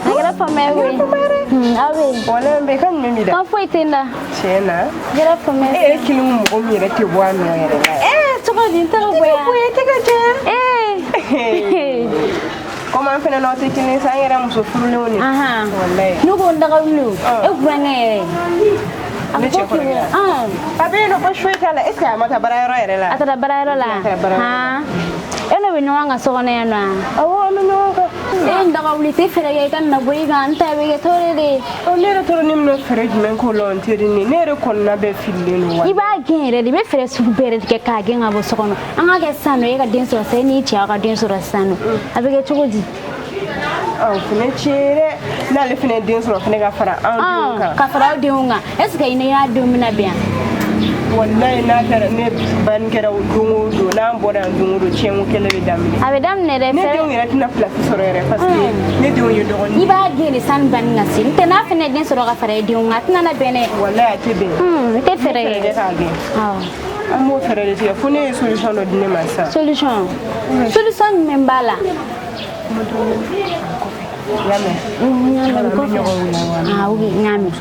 A kɛra faama ye koyi. Aw bɛ yen? Walayi n bɛ, kan jumɛn b'i da? Kan foyi tɛ n da. Tiɲɛ na. A kɛra faama E ye. yɛrɛ kelen mɔgɔ min yɛrɛ tɛ bɔ a nɔ yɛrɛ la. Ee, cogo di, n tɛ ka bonya? Bonya tɛ ka caya. Ee. Komi an fɛnɛ n'aw tɛ kelen sa, an yɛrɛ muso furulenw de. Ahan. Walayi. Ne ko n dagawuli o. E burankɛ yɛrɛ. A Ne ko cɛ k'i kɔrɔkɛ. bɛ. A bɛ yen nɔ, baasi foyi t'a la. Est ce que a ma taa baarayɔrɔ yɛrɛ la? A taara baarayɔrɔ la. A taara baarayɔrɔ la. Han. E n'o bɛ ɲɔgɔn kan so kɔnɔ yan nɔ wa? Awɔ, an bɛ ɲɔgɔn kan. E n dagawuli tɛ fɛɛrɛ kɛ i ka na bɔ i kan, n ta bɛ kɛ tɔɔrɔ de ye. Ɔ, ne yɛrɛ tɔɔrɔ ne bɛna fɛɛrɛ jumɛn k'o la, n terinin? Ne yɛrɛ kɔnɔna bɛɛ fililen don wa. I b'a gɛn yɛrɛ de, i bɛ fɛɛrɛ sugu bɛɛ de kɛ k'a gɛn ka bɔ so kɔnɔ. An ka kɛ sisan nɔ, e ka den sɔrɔ sisan, e n'i cɛ aw ka den sɔrɔ sisan nɔ, a bɛ kɛ cogo di? Ɔ, fɛnɛ tiɲɛ ye dɛ. N'ale fɛnɛ ye den sɔrɔ fɛnɛ ka fara anw denw kan. Ka fara aw denw kan, est ce que i n'a denw bɛna bɛn yan? Walayi, n'a kɛra ne banni kɛra don o don, n'an bɔra yan don o don, tiɲɛko kɛlɛ bɛ daminɛ. A bɛ daminɛ dɛ. Ne Fɛɛrɛ denw yɛrɛ tɛna place sɔrɔ yɛrɛ, parce que ne denw ye dɔgɔnin. I b'a gɛn de sani banni ka se, n tɛ n'a fɛnɛ ye den sɔrɔ ka fara i denw kan, a tɛna na bɛn dɛ. Walayi, a tɛ bɛn. I tɛ fɛɛrɛ fɛɛrɛ kɛ kɛ. k'a gɛn. Awɔ. An b'o fɛɛrɛ de tigɛ fo ne ye solution dɔ di ne ma sisan. Solution jumɛn b'a la? Y'a mɛn? N y'a mɛn. An bɛ Kɔfɛ. ɲɔgɔn wele wa? Ah, ok, n y'a mɛn.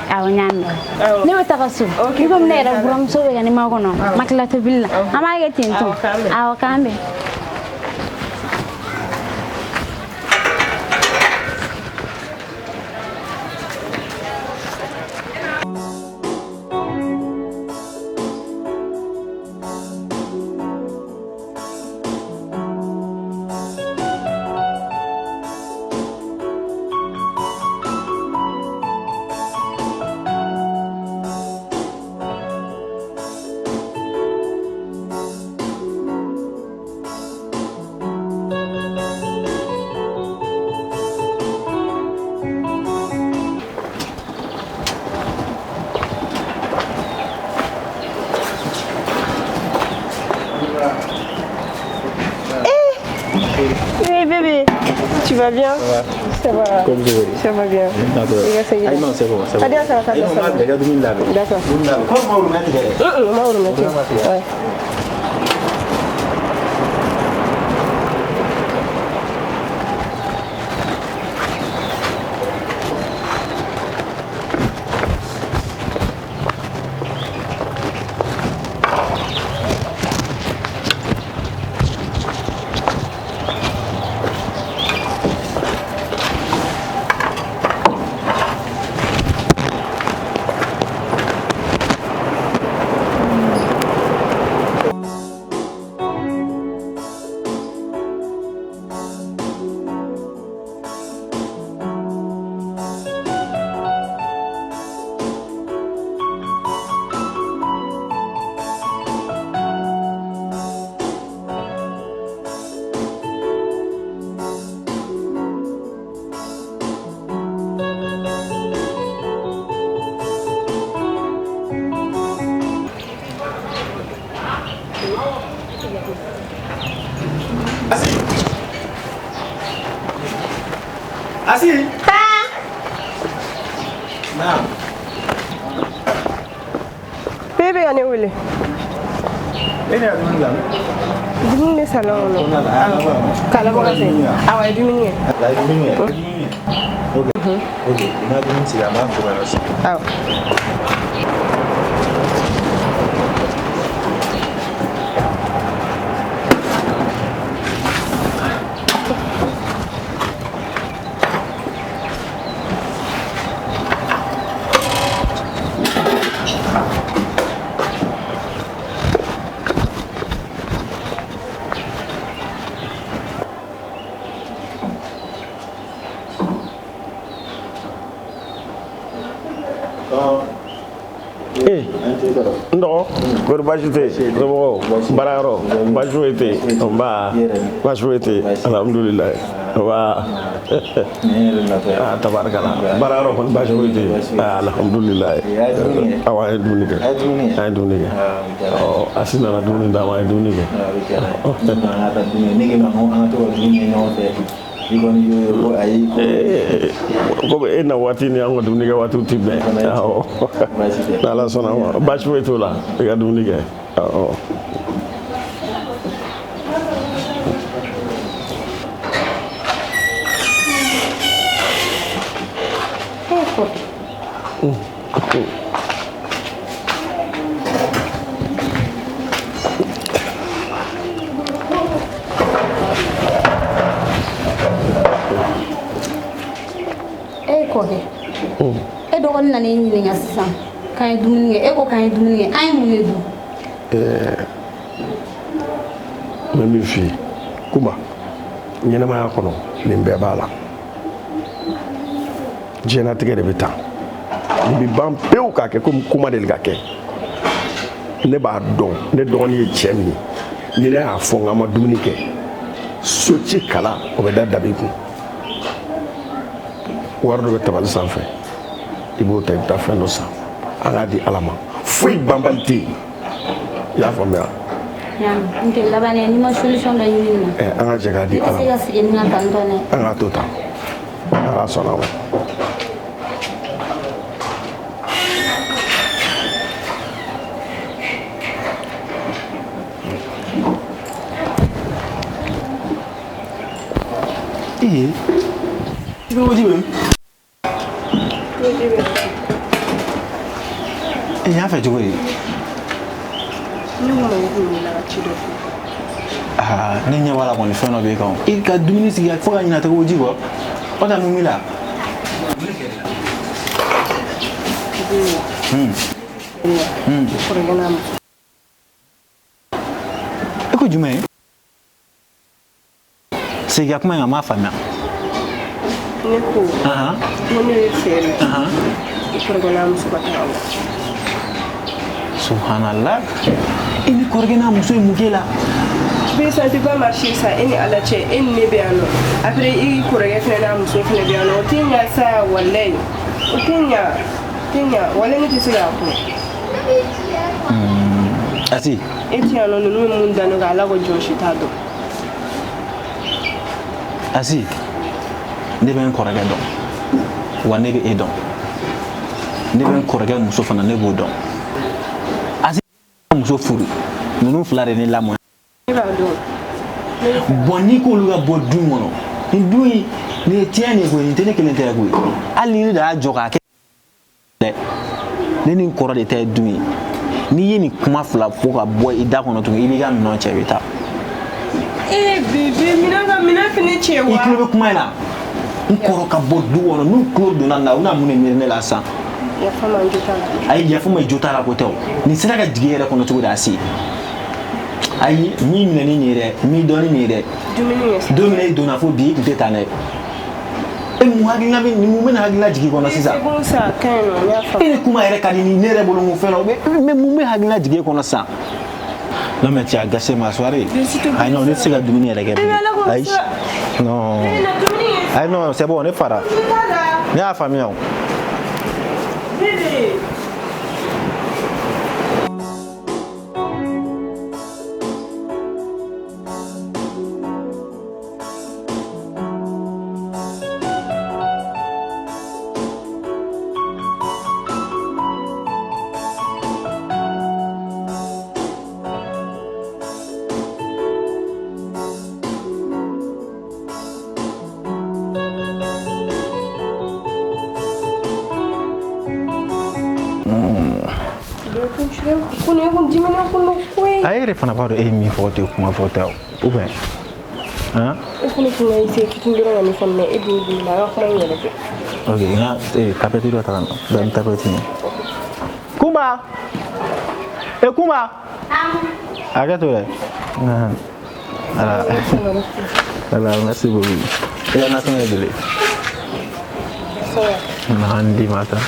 Awɔ, n y'a mɛn. Awɔ. Ne bɛ taga so. Ok. I komi ne yɛrɛ buramuso bɛ ka ne makɔnɔ, ma tila tobili la. An b'a kɛ ten tɔ. Awɔ, k'an bɛn. Awɔ, k'an bɛn. Oui bébé, tu vas bien? Ça va. Comme vous voulez. Ça va bien. D'accord. I ka segin. Ayi non, c'est bon, c'est bon. Adieu, ça va, ça va, Ayi non, ça va. n b'a bila i ka dumuni labɛn. D'accord. Dumuni labɛn. Komi maaw minɛ tigɛ dɛ. Ma woromɛ tigɛ. Ma tigɛ. Ouais. Asi. Asi. Naam. Bébé ka ne wele. E ne ka dumuni labɛn. Dumuni bɛ salon kɔnɔ. Kɔnɔna la, a labɔ. K'a labɔ ka se. Awɔ, a ye dumuni kɛ. A ye dumuni kɛ. Dumuni kɛ. Ok. Ok, n'a dumuni sigi, a b'a fɔ ka na sigi. Awɔ. N dɔgɔ, kɔri baasi tɛ yen? Somɔgɔw, baarayɔrɔ baasi foyi tɛ yen? Nba, baasi foyi tɛ yen, alhamdulilayi. Nba, ah, tabarikala. Baarayɔrɔ kɔni baasi foyi tɛ yen? Ah, alhamdulilayi. Awɔ, an ye dumuni kɛ, an ye dumuni kɛ. Ɔ, Asi nana dumuni d'an ma, an ye dumuni kɛ. Komi e na waati ni an ka dumuni kɛ waatiw tɛ bɛn. Awɔ, n'Ala sɔnna ma, baasi foyi t'o la, i ka dumuni kɛ. Awɔ. nana e ɲininka sisan k'an ye dumuni kɛ, e ko k'an ye dumuni kɛ, an ye mun de dun? N bɛ min f'i ye Kunba, ɲɛnamaya kɔnɔ nin bɛɛ b'a la. Diɲɛlatigɛ de bɛ tan, nin bɛ ban pewu k'a kɛ komi ko ma deli ka kɛ. Ne b'a dɔn ne dɔgɔnin ye cɛ min ye, ni ne y'a fɔ n k'an ma dumuni kɛ, so ci kala o bɛ da dabi kun. Wari dɔ bɛ tabali sanfɛ, i b'o ta i bɛ taa fɛn dɔ san, an k'a di Ala ma. Foyi banbali tɛ yen, i y'a faamuya? N tɛ laban dɛ, n'i ma solution dɔ ɲini nin na. An ka jɛ k'a di Ala ma. Ne tɛ se ka sigi nin kan tan tɔ dɛ. An k'a to tan, Ala sɔnna a ma. Ee, i bɛ waji bɛ? E y'a fɛ cogo di? Ne ko ma ko ne la ka ci dɔ fɔ. Aa, ne ɲɛ b'a la kɔni fɛn dɔ b'e kan. I ka dumuni sigi fo ka ɲina tɛgɛ ji kɔ. O ta mun b'i la? Kɔrɔkɛ n'a muso. E ko jumɛn? Segin ka kuma in kan, n m'a faamuya. Ne ko. Ko ne bɛ fɛ de. Kɔrɔkɛ n'a muso ka taga bɔ. Subhanallah. E ni kɔrɔkɛ n'a muso ye mun k'e la? Mais ça ne peut pas marcher ça, e ni Ala cɛ, e ni ne bɛ yan nɔ. Après i kɔrɔkɛ fɛnɛ n'a muso fɛnɛ bɛ yan nɔ. O tɛ ɲa sa walayi. O tɛ ɲa. O tɛ ɲa. Walayi ne tɛ se k'a kun. Asi. E tɛ yan nɔ, ninnu ye mun da ne kan, Ala ko jɔn si t'a dɔn. Asi, ne bɛ n kɔrɔkɛ dɔn, wa ne bɛ e dɔn. Ne bɛ n kɔrɔkɛ muso fana, ne b'o dɔn. Asi muso furu, ninnu fila de ne lamɔ. Ne b'a dɔn. Bon, n'i k'olu ka bɔ du kɔnɔ, nin du in, nin ye tiɲɛ de ye koyi, nin tɛ ne kelen ta ye koyi. Hali ni ne de y'a jɔ k'a kɛ dɛ, ne ni n kɔrɔ de ta ye du ye. N'i ye nin kuma fila fɔ ka bɔ i da kɔnɔ tuguni, i b'i ka minɛnw cɛ i bɛ taa. Eh bébé, minɛn ka minɛn fɛnɛ cɛ wa? I tulo bɛ kuma in na. N kɔrɔ ka bɔ du kɔnɔ, n'u tulo donna nin na, u bɛna mun de miiri ne la sisan? Yafa ma, n jo t'a la. Ayi, yafa ma, i jo t'a la ko tɛ o. Nin sera ka jigin e yɛrɛ kɔnɔ cogo di Asi? Ayi, n m'i minɛ ni nin ye dɛ, n m'i dɔn ni nin ye dɛ. Dumuni kɛ sa. Don min na i donna fo bi, i tun tɛ tan dɛ. E mun hakilina bɛ nin, mun bɛna hakilina jigin i kɔnɔ sisan? C'est bon ça, ka ɲi nɔ, n y'a faamu. E ni kuma yɛrɛ ka di ni ne yɛrɛ bolo ko fɛn dɔ, mais mun bɛ hakilina jigin e kɔnɔ sisan? Non mais tu as gâché ma soirée. Ah non, ne tɛ se ka dumuni yɛrɛ kɛ bilen. Ayi. Non. Ayi non, c'est bon, ne fara. Ne y'a faamuya o. Bébé. A yɛrɛ fana b'a dɔn e ye min fɔ o tɛ kuma fɔ tɛ o, ou bien han? E fana tun ka essayer fitinin dɔrɔn ka nin fɔ, mais e dun dimina, an ka kuma in yɛrɛ kɛ. Ok, n ka tapette dɔ ta ka na, dɔ ni tapette ye. Kunba, e Kunba. Hakɛ to dɛ. Voilà. Voilà, merci beaucoup. I ka nasɔngɔ ye joli? Na n d'i ma tan.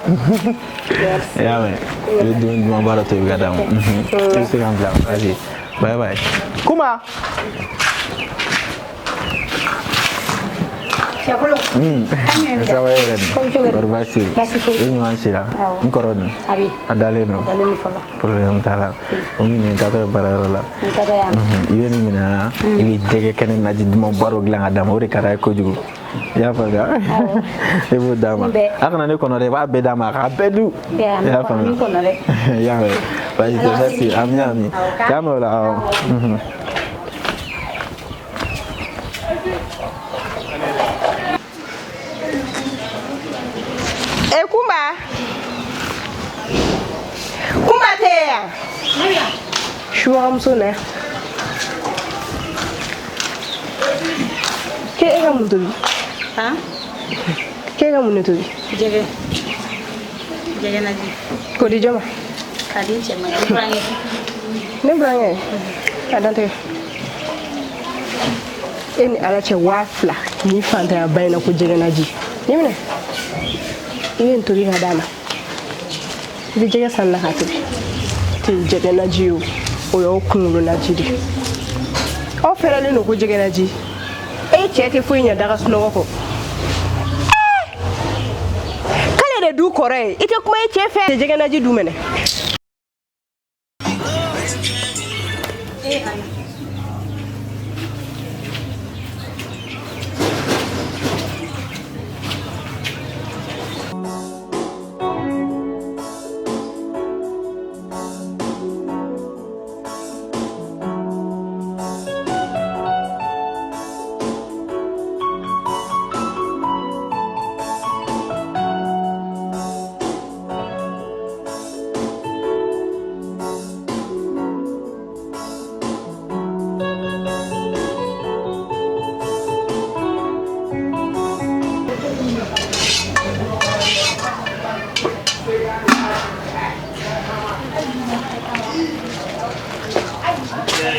I y'a mɛn, i bɛ dumuni dumanba dɔ tobi ka d'a ma. I bɛ se ka n bila, vas-y. Bye bye. Kunba. Ça va yɛrɛ dun? Kɔri baasi tɛ yen? I ɲuman sira? N kɔrɔ dun? A dalen don? Problème t'a la. O minɛ, n taatɔ ye baarayɔrɔ la. I bɛ nin minɛ, i bɛ jɛgɛ kɛnɛ naji dumanba dɔ dilan ka d'a ma, o de ka d'a ye kojugu. I y'a faamuya? I b'o d'a ma. A kana ne kɔnɔ dɛ, i b'a bɛɛ d'a ma, a k'a bɛɛ dun. I y'a faamuya? I y'a mɛn? Baasi tɛ, merci. Ami ami. K'an bɛn o la, awɔ. E Kunba. Kunba tɛ yan. Suwagamuso na yan. K'e ka mun tobi? Han? K'e ka mun de tobi? Jɛgɛ. Jɛgɛnaji. K'o di jɔn ma? K'a di n cɛ ma, n burankɛ. Ne burankɛ, a dantigɛ. E ni Ala cɛ 2000 ni fantanya ba in na ko jɛgɛnaji. Nin minɛ. I bɛ nin tobi ka d'a ma. I bɛ jɛgɛ san na k'a tobi. Tɛ jɛgɛnaji ye o, o y'aw kunkolo naji de ye. Aw fɛrɛlen don ko jɛgɛnaji. E cɛ tɛ foyi ɲɛ daga sunɔgɔ kɔ. K'ale de du kɔrɔ ye, i tɛ kuma i cɛ fɛ. Jɛgɛnaji du minɛ.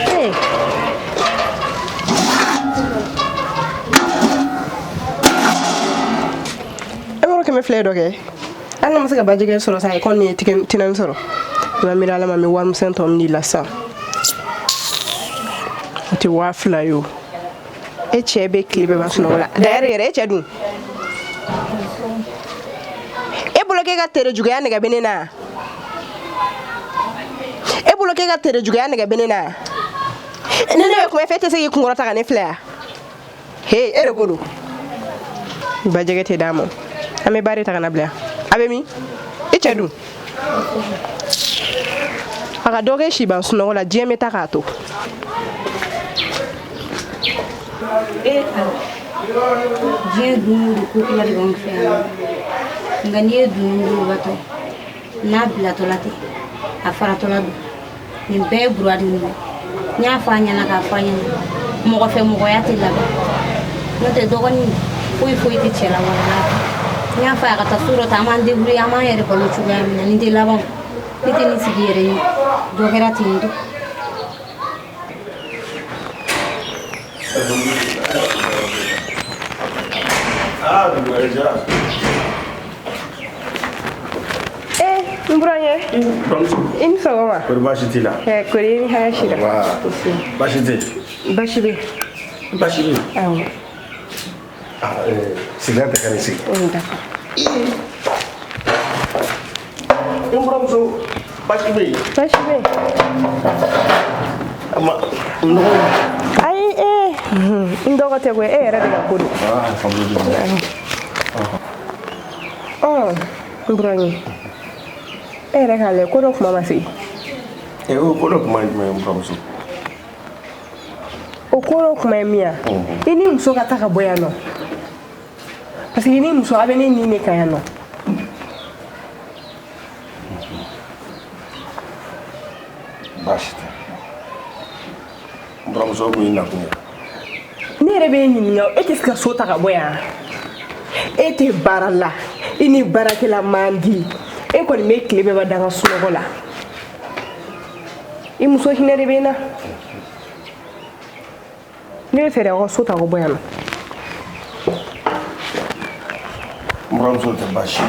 Hey. E b'a dɔn 200 ye dɔ kɛ. Hali n'a ma se ka bajɛgɛ sɔrɔ sa, i kɔni ye tinani sɔrɔ. I b'a miiri Ala ma, n bɛ warimisɛn tɔ min di la sisan. O tɛ 2000 ye o. E cɛ bɛ tile bɛɛ ban sunɔgɔ la. D'ailleurs yɛrɛ e cɛ dun? E bolo k'e ka tere juguya nɛgɛ bɛ ne na? E bolo k'e ka tere juguya nɛgɛ bɛ ne na? Ni ne bɛ kuma i fɛ, e tɛ se k'i kunkɔrɔta ka ne filɛ yan? He, e de ko don. Bajɛgɛ tɛ d'a ma. An bɛ baara ta ka na bila yan. A bɛ min? I cɛ dun? A ka dɔ kɛ siban sunɔgɔ la, diɲɛ bɛ taa k'a to. E Ala, diɲɛ dun o don ko kura de b'anw fɛ yan nɔ. Nka n'i ye dunun wolobatɔ ye, n'a bilatɔla tɛ, a faratɔla don. Nin bɛɛ ye Buradi ninnu ye. N y'a fɔ a ɲɛna k'a fɔ a ɲɛna, mɔgɔ fɛ mɔgɔya tɛ laban. N'o tɛ dɔgɔnin foyi foyi tɛ cɛ la walahi. N y'a fɔ a ye a ka taa so dɔ ta, an b'an débrouiller, an b'an yɛrɛ balo cogoya min na, nin tɛ laban. Ne tɛ nin sigi yɛrɛ ye, dɔ kɛra ten tɔ. Ah, dugu wɛrɛ jɛra. Eh, n burankɛ. Buramuso. I ni sɔgɔma. Kɔri baasi t'i la? Eh, kori i ni hɛrɛ sira. Wa. Baasi tɛ yen. Baasi bɛ yen. Baasi bɛ yen. Awɔ. Ah, sigilan tɛ ka nin sigi. D'accord. N buramuso, baasi bɛ yen. Baasi bɛ yen. A ma n dɔgɔ. Ayi, eh, n dɔgɔ tɛ koyi, e yɛrɛ de ka ko don. Ah, alhamdulilayi. Ɔ, n burankɛ. E yɛrɛ k'a lajɛ, ko dɔ kuma ma se. O ko dɔ kuma ye jumɛn ye, n buramuso? O ko dɔ kuma ye min ye, i ni muso ka taa ka bɔ yan nɔ. Parce que i ni muso a bɛ ne nin de kan yan nɔ. Baasi tɛ. N buramuso, kun y'i nakun ye. Ne yɛrɛ bɛ e ɲininka, e tɛ se ka so ta ka bɔ yan? E tɛ baara la, i ni baarakɛla man di. E kɔni bɛ tile bɛɛ ban danga sunɔgɔ la. I muso hinɛ de bɛ n na. Ne bɛ fɛ de aw ka so ta ka bɔ yan nɔ. N buramuso tɛ baasi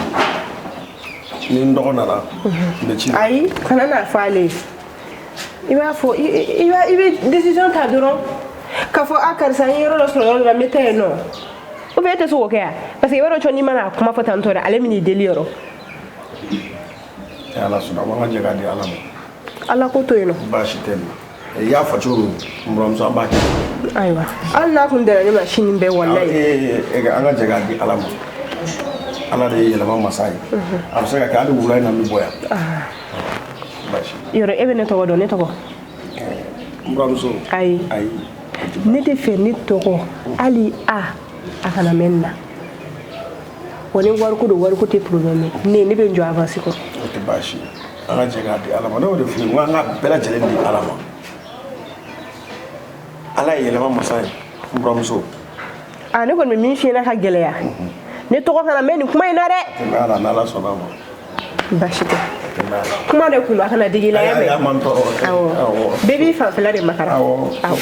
ye. Ni n dɔgɔ nana, n bɛ ci. Ayi, kana n'a fɔ ale ye. I b'a fɔ, i bɛ décision ta dɔrɔn k'a fɔ a karisa n ye yɔrɔ dɔ sɔrɔ yɔrɔ dɔ la, n bɛ taa yen nɔ. Ou bien e tɛ se k'o kɛ yan? Parce que i b'a dɔn cɔ n'i mana a kuma fɔ tantɔ dɛ, ale bɛ n'i deli yɔrɔ. Ala sɔnna, an ka jɛ k'a di Ala ma. Ala ko to yen nɔ. Baasi tɛ nin na. I y'a fɔ cogo min, n buramuso, an b'a kɛ. Ayiwa, hali n'a kun dɛnna ne ma sini bɛɛ walayi. An ka jɛ k'a di Ala ma. Ala de ye yɛlɛma masa ye. A bɛ se ka kɛ hali wula in na n bɛ bɔ yan. Baasi. Yɔrɔ e bɛ ne tɔgɔ dɔn, ne tɔgɔ? N buramuso. Ayi. Ayi. Ne tɛ fɛ ne tɔgɔ hali a kana mɛn nin na. Wa ni wariko don, wariko tɛ problème ye. Ne bɛ n jɔ avance kɔrɔ. O tɛ baasi ye. An ka jɛ k'a di Ala ma. Ne y'o de f'i ye, n ko an ka bɛɛ lajɛlen di Ala ma. Ala ye yɛlɛma masa ye, n buramuso. A ne kɔni bɛ min f'i ɲɛna ka gɛlɛya. Ne tɔgɔ kana mɛn nin kuma in na dɛ. Tɛmɛ ala, n'Ala sɔnna a ma. Baasi tɛ. Kuma de kun don a kana digi i la, y'a mɛn? A man tɔɔrɔ. Awɔ. Bɛɛ b'i fanfɛla de makara. Awɔ. Awɔ.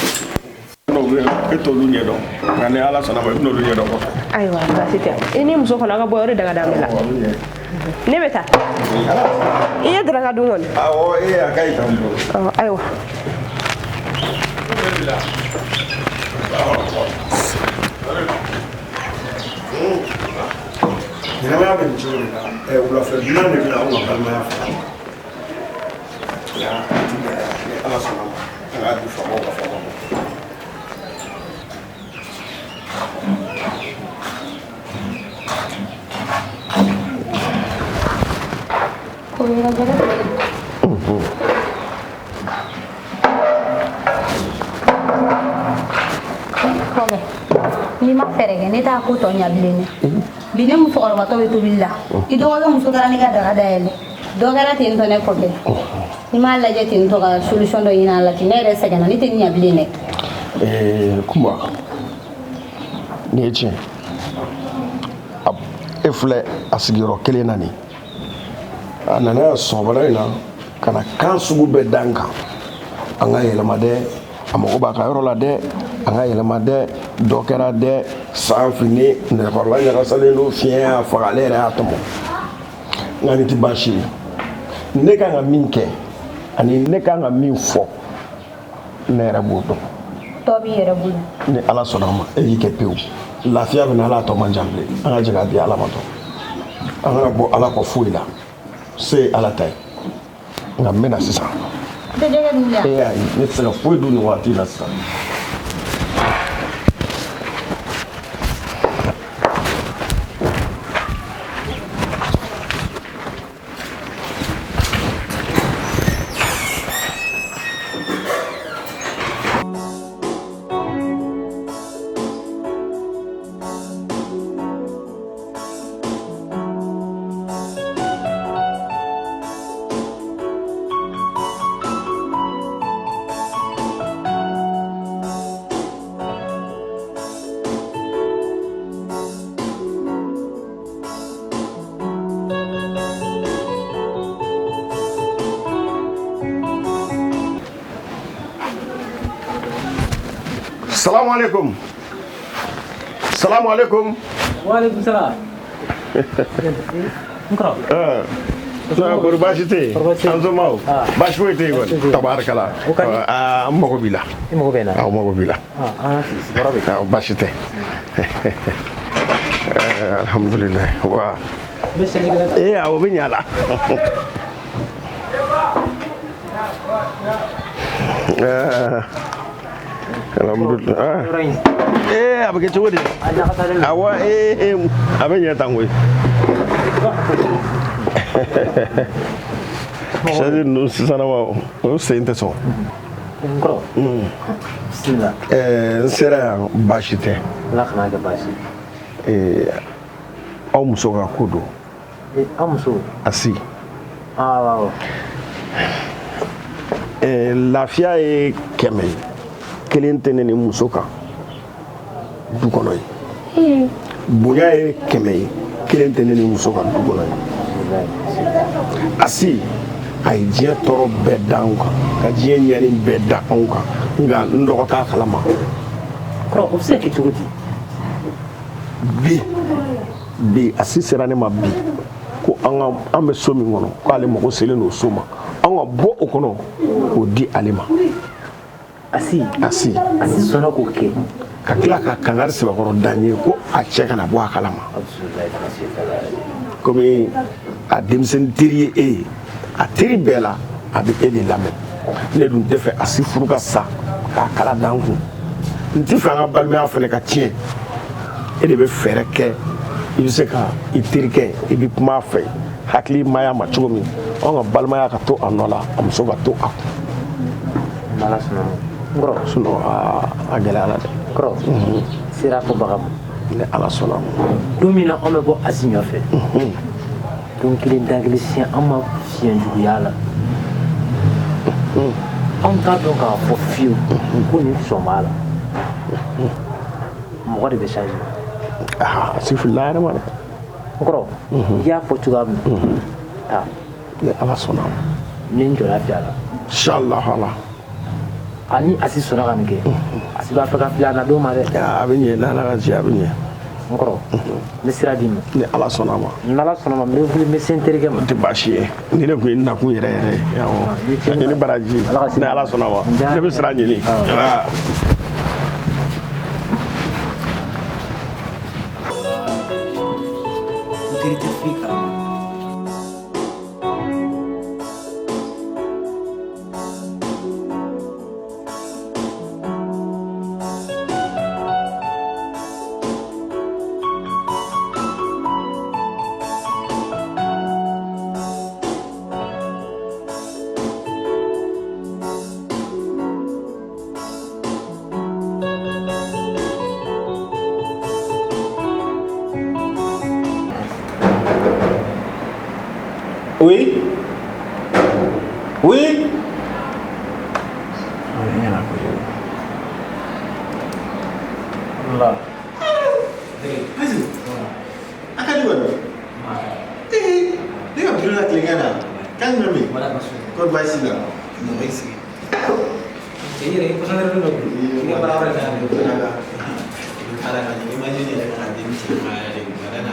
Dɔw bɛ yen, e t'olu ɲɛ dɔn, nka ni Ala sɔnna ma, i bɛn'olu ɲɛ dɔn kɔfɛ. Ayiwa, baasi tɛ. I ni muso kɔnɔ, aw ka bɔ yɔrɔ daga d'an bɛɛ la. Awɔ, a bɛ ɲɛ. Ne bɛ taa. I ye daraka dun kɔni? Awɔ, e a ka ɲi tan bolo. Ɔ, ayiwa. Ɲɛnamaya bɛ nin cogo de la. Wulafɛ dunan de bɛ na anw ka balimaya fɛ. Nka a ti gɛlɛya, ni Ala sɔnna ma, an k'a di faamaw ka faamaw ma. Ko i ka jɛgɛ filɛ. Kɔkɛ, n'i ma fɛɛrɛ kɛ, ne t'a ko tɔ ɲɛ bilen dɛ. Bi ne musokɔrɔbatɔ bɛ tobili la, i dɔgɔkɛ muso taara ne ka daga dayɛlɛ, dɔ kɛra ten tɔ ne kɔkɛ. N'i m'a lajɛ ten tɔ ka solution dɔ ɲini a la ten, ne yɛrɛ sɛgɛnna, ne tɛ nin ɲɛ bilen dɛ. Kunba, nin ye tiɲɛ. E filɛ a sigiyɔrɔ kelen na nin. A nana yan sɔgɔmada in na ka na kan sugu bɛɛ da n kan. An ka yɛlɛma dɛ, a mago b'a ka yɔrɔ la dɛ, an ka yɛlɛma dɛ, dɔ kɛra dɛ, san fini, nɛgɛkɔrɔla ɲagasalen don, fiɲɛ y'a faga, ale yɛrɛ y'a tɔmɔ. Nka nin tɛ baasi ye. Ne kan ka min kɛ ani ne kan ka min fɔ, ne yɛrɛ b'o dɔn. Tɔ b'i yɛrɛ bolo. Ni Ala sɔnna a ma, e y'i kɛ pewu. Lafiya bɛ na, Ala tɔ man jan bilen. An ka jɛ k'a di Ala ma dɔrɔn. An kana bɔ Ala kɔ foyi la. Se ye Ala ta ye. Nka n bɛ na sisan. I tɛ jɛgɛ dun bilen? E y'a ye, ne tɛ se ka foyi dun nin waati in na sisan. Salamu alaikum. Salamu alaikum. Wa alaikum salam. N kɔrɔ. Kɔri baasi tɛ yen? An somaaw? Baasi foyi tɛ yen kɔni. Tabarikala. An mago b'i la. I mago bɛ n na? Awɔ, mago b'i la. An sigiyɔrɔ bɛ. Baasi tɛ. Alhamdulilayi. Wa. N bɛ seli kɛ. Ee awɔ, bɛ ɲa a la. Alhamdulilayi. Ee a bɛ kɛ cogo di? Awɔ, ee a bɛ ɲɛ tan koyi. Sɛji ninnu sisan ma, o sen tɛ sɔn. N kɔrɔ. Bisimila. N sera yan, baasi tɛ. Ala kana kɛ baasi ye. Aw muso ka ko don. Aw muso? Asi. Awɔ. Lafiya ye 100 ye. Kelen tɛ ne ni muso kan du kɔnɔ ye. Bonya ye 100 ye. Kelen tɛ ne ni muso kan du kɔnɔ ye. Asi, a ye diɲɛ tɔɔrɔ bɛɛ da anw kan, ka diɲɛ ɲɛni bɛɛ da anw kan, nka n dɔgɔ t'a kalama. Kɔrɔ, o bɛ se ka kɛ cogo di? Bi Asi sera ne ma bi ko an bɛ so min kɔnɔ, k'ale mago selen don so ma, an ka bɔ o kɔnɔ k'o di ale ma. Asi. Asi. Asi sɔnna k'o kɛ. Ka tila ka kangari sɛbɛkɔrɔ da n ye ko a cɛ kana bɔ a kalama. Komi a denmisɛnnin teri ye e ye, a teri bɛɛ la a bɛ e de lamɛn. Ne dun tɛ fɛ Asi furu ka sa k'a kala da n kun. N tɛ fɛ an ka balimaya fana ka tiɲɛ. E de bɛ fɛɛrɛ kɛ, i bɛ se ka i terikɛ, i bɛ kuma a fɛ hakilimaya ma cogo min, anw ka balimaya ka to a nɔ la, a muso ka to a kun. N'Ala sɔnna ma. N kɔrɔ. Sinon a gɛlɛyara dɛ. Kɔrɔ. Sera fɔ bagan ma. Ni Ala sɔnna ma. Don min na anw bɛ bɔ Asi nɔfɛ. Don kelen da kelen siɲɛ an ma fiɲɛ juguya la. Anw t'a dɔn k'a fɔ fiyewu ko nin sɔn b'a la. Mɔgɔ de bɛ changer. Asi filila yɛrɛ ma dɛ. N kɔrɔ, i y'a fɔ cogoya min na. Taa. Ni Ala sɔnna a ma. N ye n jɔ lafiya la. Inshallah ala. Ani Asi sɔnna ka nin kɛ. Asi b'a fɛ ka fili a na don ma dɛ. A bɛ ɲɛ, n'Ala ka jɛ a bɛ ɲɛ. N kɔrɔ, n bɛ sira d'i ma. Ni Ala sɔnna a ma. N'Ala sɔnna ma, n bɛ wuli, n bɛ se n terikɛ ma. O tɛ baasi ye. Ni ne tun ye n nakun yɛrɛ yɛrɛ ye. Awɔ. I ni baraji. Ni Ala sɔnna a ma. Ne bɛ sira ɲini. N teri tɛ foyi kalama. Oui? Oui? Allah. Vas-y. A ka di kɔni. Ee, ne ka bureau la tilegan na. Kan jumɛn bɛ yen? Kɔri baasi t'i la? Non, i sigi. Cɛ i yɛrɛ i concentré don i ka baara wɛrɛ la. Ala ka ɲɛ, imagine yɛrɛ ka denmisɛnnin ma yɛrɛ de,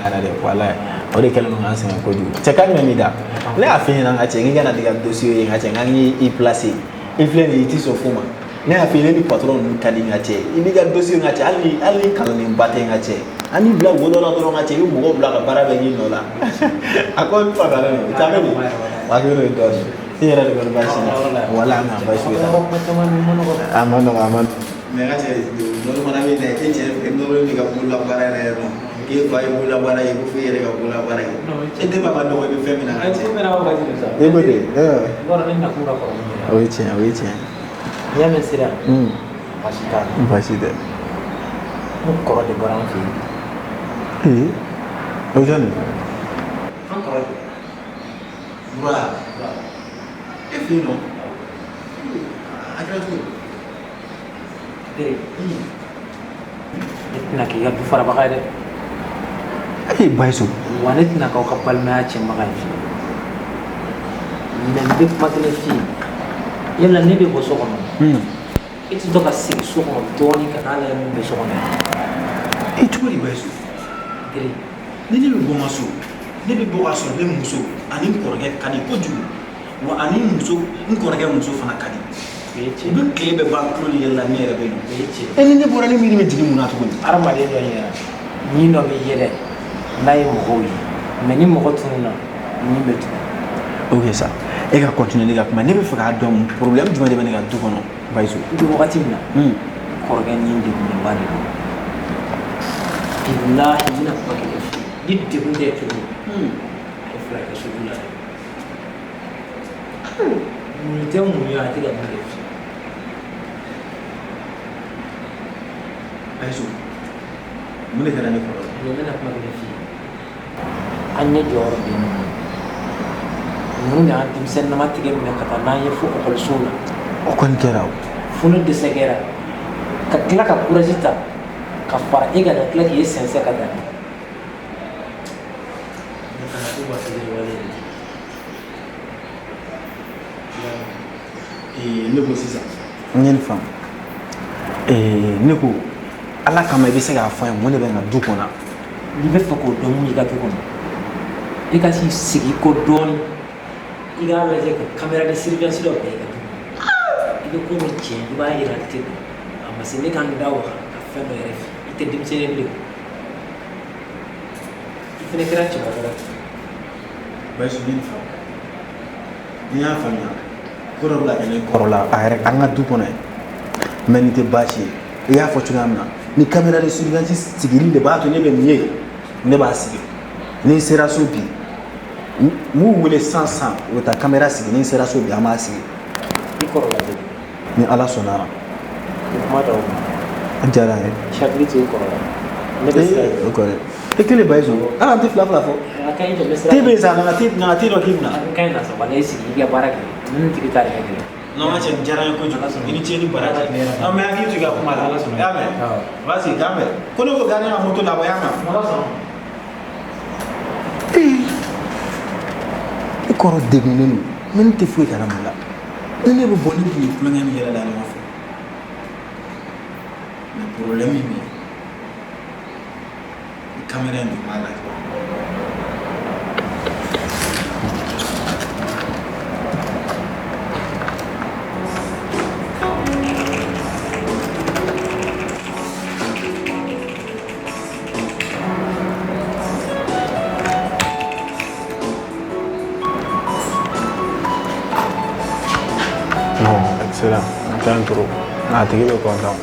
yɛrɛ de, walayi. O de kɛlen don k'an sɛgɛn kojugu. Cɛ kan jumɛn b'i da? Ne y'a f'i ɲɛna n ka cɛ, k'i kana n'i ka dossier ye n ka cɛ, n k'an k'i placer. I filɛ nin ye, i t'i sɔn fo ma. Ne y'a f'i ye, ne ni patron ninnu ka di n ka cɛ. I b'i ka dossier n ka cɛ, hali ni kalannenba tɛ n ka cɛ. An b'i bila wo dɔ la dɔrɔn n ka cɛ, i bɛ mɔgɔw bila ka baara bɛɛ k'i nɔ la. A ko i faamuyalen don. Cɛ a bɛ di? Hakili bɛ dɔɔnin. I yɛrɛ de kɔni baasi la. Walayi an ka baasi foyi t'a la. A ma nɔgɔn, a ma nɔgɔn. Mais n ka cɛ, dɔɔnin fana bɛ yen dɛ, e cɛ nɔrɔlen b'i ka bolola baara yɛrɛ yɛrɛ nɔ. K'e fa ye bolola baara ye, ko f'e yɛrɛ ka bolola baara kɛ. E den b'a ka nɔgɔ i bɛ fɛn min na n ka cɛ. I ko ten. O ye tiɲɛ, o ye tiɲɛ. N'i y'a mɛn sira, baasi t'a la. Baasi tɛ. N kɔrɔ de bɔra an fɛ yen. Ee, o ye jɔn ye? An kɔrɔ de. Mura, e fɛ yen nɔ, a kɛra cogo di? Teri, ne tɛna k'i ka du farabaga ye dɛ. Ee, Bayisu. Wa ne tɛna k'aw ka balimaya tiɲɛbaga ye fiyewu. Mais n bɛ kuma kelen f'i ye. Yala ne bɛ bɔ so kɔnɔ. E tɛ to ka segin so kɔnɔ dɔɔnin ka n'a lajɛ mun bɛ so kɔnɔ. E cogo di Bayisu? Teri. Ni ne bɛ bɔ n ka so, ne bɛ bɔ k'a sɔrɔ ne muso ani n kɔrɔkɛ ka di kojugu. Wa ani muso, n kɔrɔkɛ muso fana ka di. U bɛ tile bɛɛ ban tulo ni yɛlɛ la ne yɛrɛ bɛ yen. E ni ne bɔra ne miiri bɛ jigin mun na tuguni? Hadamaden dɔ ɲɛna, ɲin dɔ bɛ yɛlɛ n'a ye mɔgɔw ye, mais ni mɔgɔ tununna, ɲin bɛ tunun. Ok sa, e ka continuer ne ka kuma, ne bɛ fɛ k'a dɔn problème jumɛn de bɛ ne ka du kɔnɔ Bayisu. I bɛ wagati min na, n kɔrɔkɛ ni degunnenba de don. Bilahi n bɛna kuma kelen f'i ye, ni degun tɛ cogo, a ye fila kɛ sugu la dɛ. Mun tɛ mun ye, a tɛ ka mun kɛ fiyewu. Bayisu, mun de kɛra ne kɔrɔ la? N bɛna kuma kelen f'i ye. An ɲɛ jɔyɔrɔ bɛ ninnu na. Ninnu de y'an denmisɛnninama tigɛ minɛ ka taa n'an ye fo ekɔlisow la. O kɔni kɛra o. Fo ne dɛsɛ kɛra ka tila ka courage ta ka fara e kan ka tila k'i sɛnsɛn ka taa. Ne fana ko ma fili wale de. Ne ko sisan n ye nin faamu. Ne ko Ala kama i bɛ se k'a fɔ n ye mun de bɛ n ka du kɔnɔ? N'i bɛ fɛ k'o dɔn mun y'i ka du kɔnɔ, i ka t'i sigi ko dɔɔnin, i k'a lajɛ ka caméra de surveillance dɔ bila i ka du kɔnɔ. I bɛ ko min tiɲɛ, i b'a réalité dɔn. A ma se ne ka n da waga ka fɛn dɔ yɛrɛ f'i ye. I tɛ denmisɛnnin ye bilen. I fana kɛra cɛbakɔrɔ ye. Bayisu, n ye nin faamu. N y'a faamuya ko dɔ bɛ ka kɛ ne kɔrɔ la a yɛrɛ an ka du kɔnɔ yen, mais nin tɛ baasi ye. I y'a fɔ cogoya min na, ni caméra de surveillance sigili de b'a to ne bɛ nin ye, ne b'a sigi. Ni n sera so bi, n b'u wele sisan sisan, u bɛ taa caméra sigi. Ni n sera so bi, an b'a sigi. I kɔrɔ lajɛ. Ni Ala sɔnna a ma. O kuma d'aw ma. A diyara n ye. I hakili to i kɔrɔ la. Ne bɛ sira O kɔrɔ ye. E kelen Bayisu, hali an tɛ fila fila fɔ. A ka ɲi jɔ, n bɛ sira Te bɛ yen sa, na ka te na ka te dɔ k'i kunna. A ka ɲi na sa, walayi sigi i ka baara kɛ. Ninnu tigi ta de ka gɛlɛn. Non, ma cɛ, nin diyara n ye kojugu. I ni ce ni baraji. Non, mais hakili to i ka kuma la. I y'a mɛn? Vas-y, k'an bɛn. Ko ne ko k'an ka moto labɔ, i y'a mɛn? Ee, ne Kɔrɔ degunnen don, mais ne tɛ foyi kalama o la. Ni ne bɛ bɔ, ne tun ye tulonkɛ ni yɛlɛ la ɲɔgɔn fɛ. Mais problème min bɛ yen, ni caméra in dun b'a lajɛ. Non, excellent. N trop. A tigi bɛ content.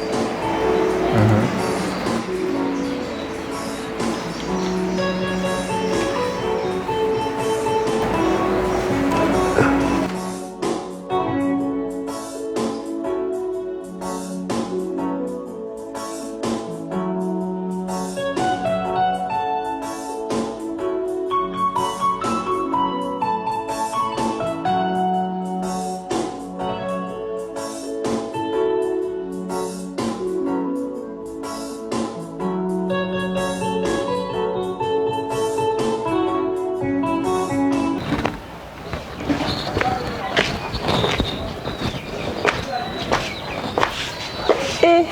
Eh,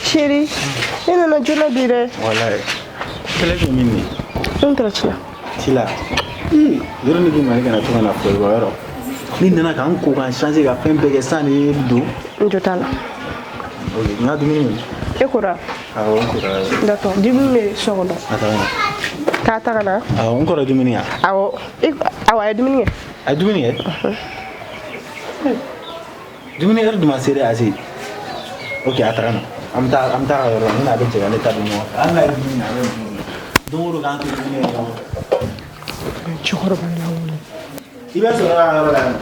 chérie, e nana joona bi dɛ. Walayi. Kɛlɛ bɛ min de? N taara ci la. Ci la. Ii, yɔrɔ ne k'i ma ne kana to ka na fɔ i kɔ yɔrɔ. Ni nana k'an ko k'an changer ka fɛn bɛɛ kɛ san de ye don. N jo t'a la. Ok, n ka dumuni min? E kora? Awɔ, n kora. D'accord, dumuni bɛ so kɔnɔ. A ta na. K'a ta ka na? Awɔ, n kɔrɔ dumuni ya. Awɔ, awɔ, a ye dumuni kɛ. A ye dumuni kɛ? Dumuni heure dun ma se dɛ, Asi. Ok, a ta ka na. An bɛ taa a ka yɔrɔ la, ne n'a bɛ jɛ ka ne ta dun ɲɔgɔn fɛ. Hali n'a ye dumuni kɛ, a bɛ dumuni kɛ. Don o don k'an to dumuni kɛ ɲɔgɔn fɛ. Cɛkɔrɔba lankolon. I bɛ sɔrɔ a ka yɔrɔ la yan nɔ.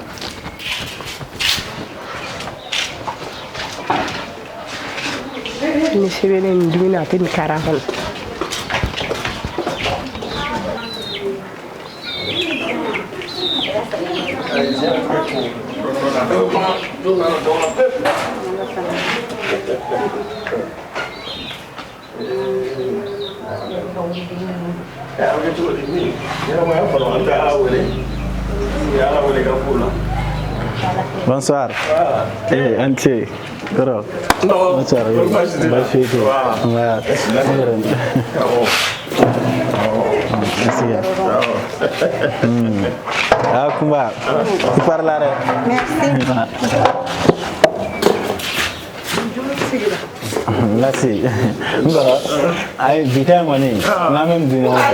Ni sɛbɛnnen nin dumuni a tɛ nin kari a kɔnɔ. Bonsoir. Eh, an ce. Kɔrɔ. Bonsoir. Baasi foyi tɛ yen. Nba. Merci. Ah, Kumba. Tu parles là. Merci. Merci. N kɔrɔ, ayi bi ta in kɔni, n'an bɛ dun ɲɔgɔn fɛ.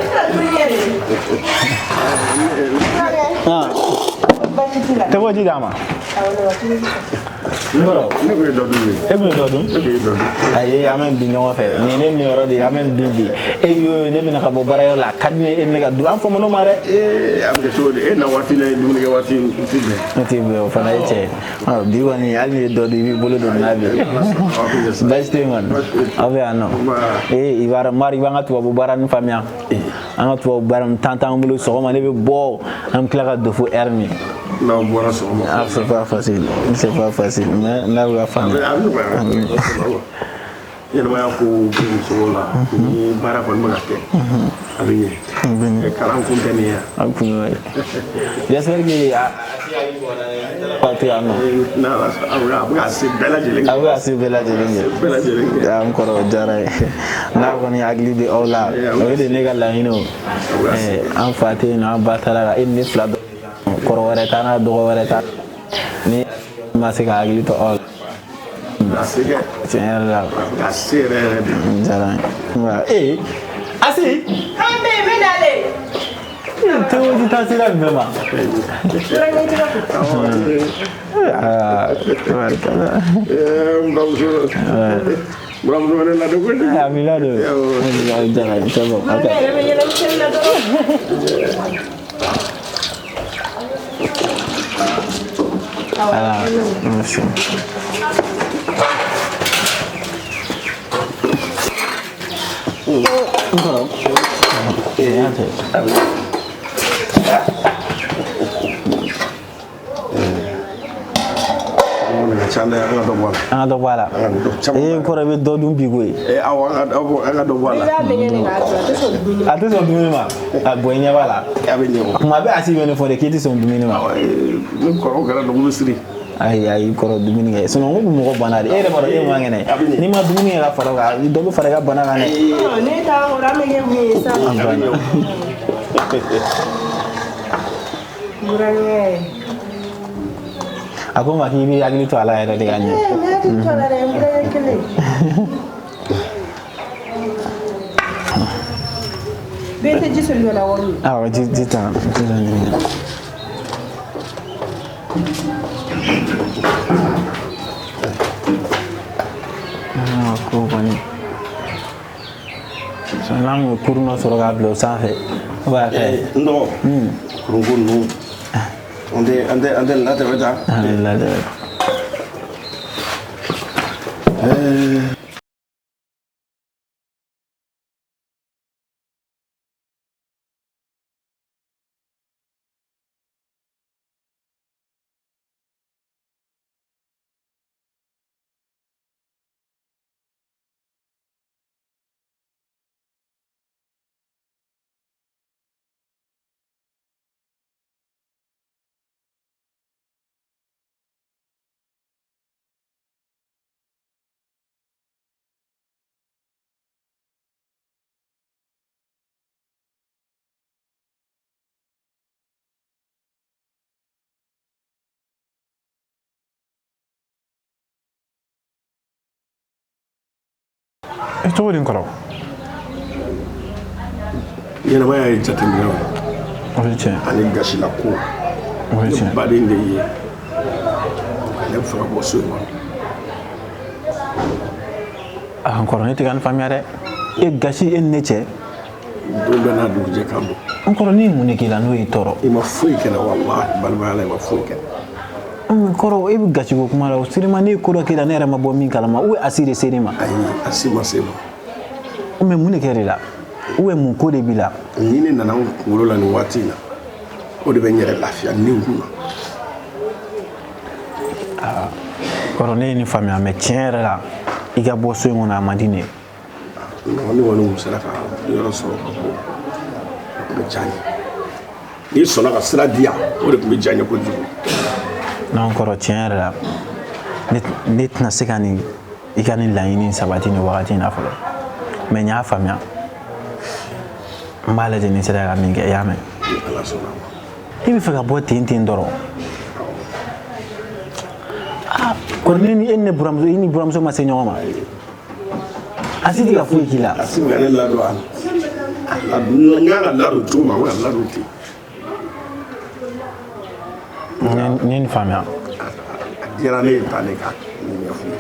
Ah. Tɛ bɔ ji d'a ma. N kɔrɔ, Ne kun ye dɔ dun ye. e kun ye dɔ dun? Ne kun ye dɔ dun. Ayi, an bɛ bin ɲɔgɔn fɛ. Nin ye ne niyɔrɔ de ye, an bɛ bin bi. E y'o ye, ne bɛna ka bɔ baarayɔrɔ la, a ka di ne ye e ni ne ka dun. An famana o ma dɛ. Ee, a bɛ kɛ cogo di? E na waati la dumuni kɛ waati n ti bɛn. Ne tɛ bɛn, o fana ye tiɲɛ ye. Bi kɔni, hali n'i ye dɔ dun, i b'i bolo don nin na bi. Baasi tɛ yen kɔni. Aw bɛ yan nɔ. Ee, i b'a dɔn, Mari, i b'an ka tubabu baara nin faamuya. An ka tubabu baara nin temps t'an bolo, sɔgɔma ne bɛ bɔ, an bɛ tila ka don fo heure min. N'aw bɔra sɔgɔma. Ah, c'est pas facile. C'est pas facile. Mais n'a bɛ ka faamuya. A bɛ nɔgɔya. Ɲɛnamaya ko bɛ musow la, ni baara kɔni bɛ ka kɛ, a bɛ ɲɛ. Kalan kun tɛ nin ye. A kun y'o ye. J'espère que a to yan nɔ. A bɛ ka se bɛɛ lajɛlen A bɛ ka se bɛɛ lajɛlen kɛ. Bɛɛ lajɛlen kɛ. An kɔrɔ o diyara ye. N'a kɔni hakili bɛ aw la, o de ne ka laɲini o. An fa tɛ yen nɔ, an ba taara ka e ni ne fila dɔ. Kɔrɔ wɛrɛ t'an na, dɔgɔ wɛrɛ t'an na. Ni ma se ka hakili to aw la. Tiɲɛ yɛrɛ la. Ka se yɛrɛ yɛrɛ de. N diyara n ye. Ee, Asi. An bɛ yen, n bɛ nalen. Tewo ti taa sira nin bɛɛ ma. Aa, tabarikala. N bamuso. Buramuso ne ladon kojugu. A b'i ladon. A diyara n ye. C'est bon. Ne yɛrɛ bɛ yɛlɛmisɛnnin na dɔrɔn. Ah, merci. N kɔrɔ. Ee, an tɛ. Mɔgɔ de ka ca. An ka dɔ bɔ a la. An ka dɔ bɔ a la. Ee kɔrɔ i bɛ dɔ dun bi koyi. Ee awɔ, an ka dɔ bɔ a la. I b'a nɛgɛ de k'a dun, a tɛ sɔn dumuni ma. A tɛ sɔn dumuni ma. A bɔn i ɲɛ b'a la. A bɛ ɲɛ o. Kuma bɛɛ Asi bɛ ne fɔ de k'i tɛ sɔn dumuni ma. Ni kɔrɔw kɛra dugu bɛ siri. Ayi ayi kɔrɔ dumuni kɛ sinon n ko mɔgɔ banna de e yɛrɛ b'a dɔn e man kɛnɛ n'i ma dumuni kɛ ka fara o kan dɔ bɛ fara i ka bana kan dɛ. Ne t'a kɔrɔ an bɛ kɛ mun ye sa. Burankɛ. A ko n ma k'i b'i hakili to a la yɛrɛ de ka ɲɛ. N bɛ hakili to a la dɛ, n burankɛ kelen. Bɛɛ tɛ ji soli ka na wari min. Awɔ ji ta ji ta ɲini. Ko kɔni n'an kun ye kurun dɔ sɔrɔ k'a bila o sanfɛ o b'a kɛ. N dɔgɔ kurunko ninnu an tɛ latɛmɛ ta. An tɛ latɛmɛ. Cogo di n kɔrɔ? Ɲɛnamaya ye jateminɛw ye. O ye tiɲɛ. Ani gasila ko. O ye tiɲɛ. Ne baden de ye. Ale bɛ fɛ ka bɔ so in kɔnɔ. Ah n kɔrɔ ne tɛ ka nin faamuya dɛ. E gasi e ni ne cɛ. Don bɛɛ n'a dugujɛ kan don. N kɔrɔ ne ye mun de k'i la n'o y'i tɔɔrɔ? I ma foyi kɛ n na walahi balimaya la i ma foyi kɛ n na. N kɔrɔ e bɛ gasi ko kuma la o serima ne ye ko dɔ k'e la ne yɛrɛ ma bɔ min kalama ou Asi de ser'i ma. Ayi Asi ma se ma. Mais mun de kɛra e la? Ou mun ko de b'i la? Ni ne nana n kunkolo la nin waati in na o de bɛ n yɛrɛ lafiya ni n kun na. Aa kɔrɔ ne ye nin faamuya mais tiɲɛ yɛrɛ la i ka bɔ so in kɔnɔ a man di ne ye. Non ne kɔni kun sera ka yɔrɔ sɔrɔ ka bɔ o tun bɛ diya n ye. N'i sɔnna ka sira di yan o de tun bɛ diya n ye kojugu. Non kɔrɔ tiɲɛ yɛrɛ la ne tɛna se ka nin i ka nin laɲini sabati nin wagati in na fɔlɔ. Mais n y'a faamuya n b'a lajɛ ni sera ka min kɛ i y'a mɛn. I bɛ fɛ ka bɔ ten ten dɔrɔn. Aa kɔrɔ ne ni e ni ne buramuso i ni buramuso ma se ɲɔgɔn ma. Asi tɛ ka foyi k'i la. Asi bɛ ka ne ladon a la n kan ka ladon cogo min a bɛ ka ladon ten. N ye nin faamuya. A diyara ne ye tan de ka nin ɲɛf'u ye.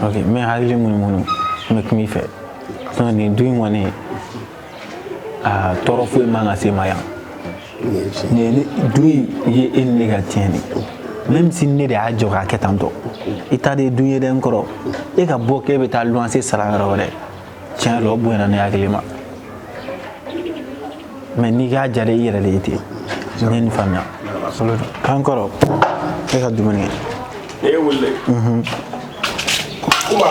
Ok n bɛ hakili munumunu n bɛ kuma i fɛ. Sinon nin du in kɔni aa tɔɔrɔ foyi man ka se ma yan. Nin du in ye e ni ne ka tiɲɛ de ye. Même si ne de y'a jɔ k'a kɛ tan tɔ i ta de ye dun ye dɛ n kɔrɔ e ka bɔ k'e bɛ taa luwanse sara yɔrɔ wɛrɛ tiɲɛ la o bonyana ne hakili ma. Mais n'i k'a jara i yɛrɛ de ye ten n ye nin faamuya. An kɔrɔ e ka dumuni kɛ. E wele. Kuma.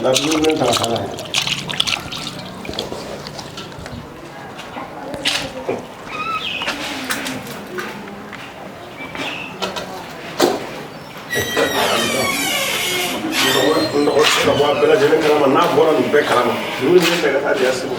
Na dumuni ta ka taa n'a ye. N dɔgɔ tɛ se ka bɔ a bɛɛ lajɛlen kalama n'a bɔra nin bɛɛ kalama dumuni bɛ ta ka taa di Asi ma.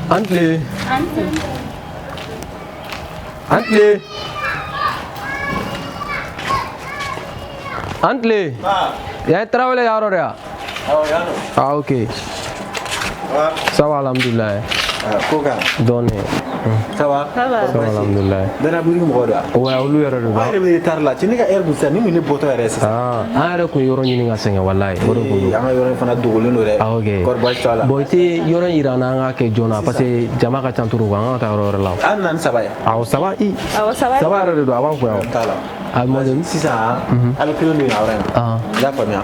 An tile. An tile. An tile. Yan ye Tarawele ka yɔrɔ de ya? Awɔ, yan don. Ah, ok. Ça va, alhamdulilayi. Ko kan. Dɔɔnin. Ça va? Ça va, alhamdulilayi. Dana boutique mɔgɔ don wa? Ouais, olu yɛrɛ de Aw yɛrɛ bɛ retard la, cɛ ne ka heure dun sisan, ni mun ye ne bɔtɔ yɛrɛ sisan. Ah, an yɛrɛ kun ye yɔrɔ ɲini ka sɛgɛn walayi, o de kun don. An ka yɔrɔ in fana dogolen don dɛ. Ah, ok. Kɔri baasi t'a la. Bon, i tɛ yɔrɔ in yira an na, an k'a kɛ joona parce que jama ka ca trop quoi, an ka taa yɔrɔ wɛrɛ la. An nana ni saba ye. Awɔ, saba i. Awɔ, saba. Saba yɛrɛ de don, a b'an kun yan. T'a la. A mɔden. Sisan a bɛ kelen don yan yɔrɔ in na. I y'a faamuya?